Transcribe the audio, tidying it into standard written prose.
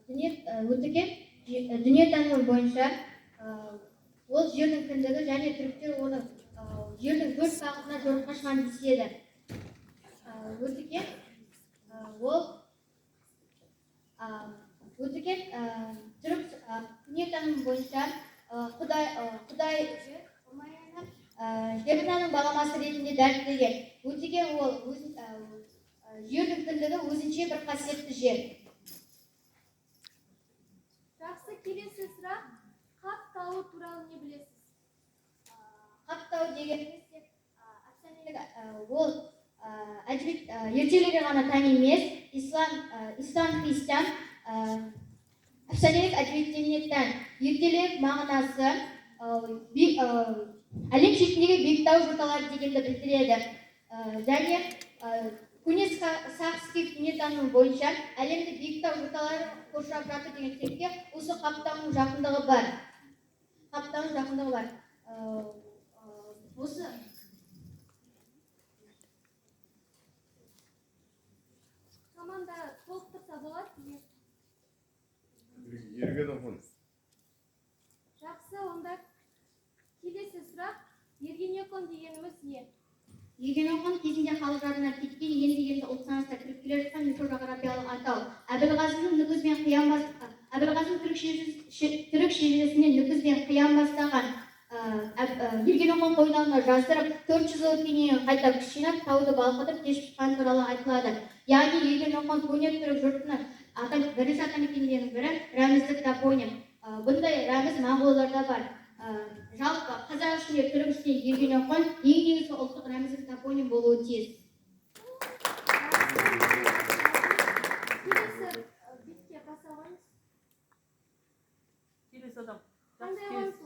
Дүние Өтіген дүниетанымы бойынша ол жердің кіндігі және түріктер оны жердің төрт бағытына жорыққа шығған деседі. Өтіген ол Өтіген түрік дүниетанымы бойынша құдай Ұмаяны Жер ананың баламасы ретінде дәріптеген. Өтіген ол өзін, жердің кіндігі, өзінше бір қасиетті жер. Жақсы, келесі сұрақ. Қап тауы туралы не білесіз? Қап тау дегеніміз тек әфсанелік, ол әдебиет, ертегілерге ғана тән емес, ислам, христиан әфсанелік әдебиеттеріне тән. Ертелек мағынасы әлем шетіндегі биік тау жоталары дегенді білдіреді. Және көне сақ скиф дүниетанымы бойынша әлемді биік тау жоталары қоршап жатыр деген текке осы Қап тауының жақындығы бар. Қап тауының жақындығы бар. Осы Команда толықтырса болады егер. Ергенекон. Жақсы, онда келесі сұрақ. Ергенекон дегеніміз не? Ергенекон кезінде халық жадына кеткен, енді енді ұлт санасына кіріп келе жатқан мифографиялық атау. Әбілғазының Нүкіз бен Қиян бас Әбілғазының түрік шежіресінде Нүкіз бен Қиян бастаған Ергенекон қойнауына жасырып, 400 жыл өткеннен кейін қайта күш жинап, тауды балқытып кешіп шыққаны туралы айтылады. Яғни Ергенекон көне түрік жұртының бірінші атамекендерінің бірі, рәміздік топоним. Бұндай рәміз моңғолдарда бар. Жалпы қазақ ішінде, түрік ішінде Ергенекон ең негізгі ұлттық рәміздік топоним болуы тиіс. Келесі бетке баса қойыңыз. Келесі адам. Қандай Жақсы, келесі. қойыңыз?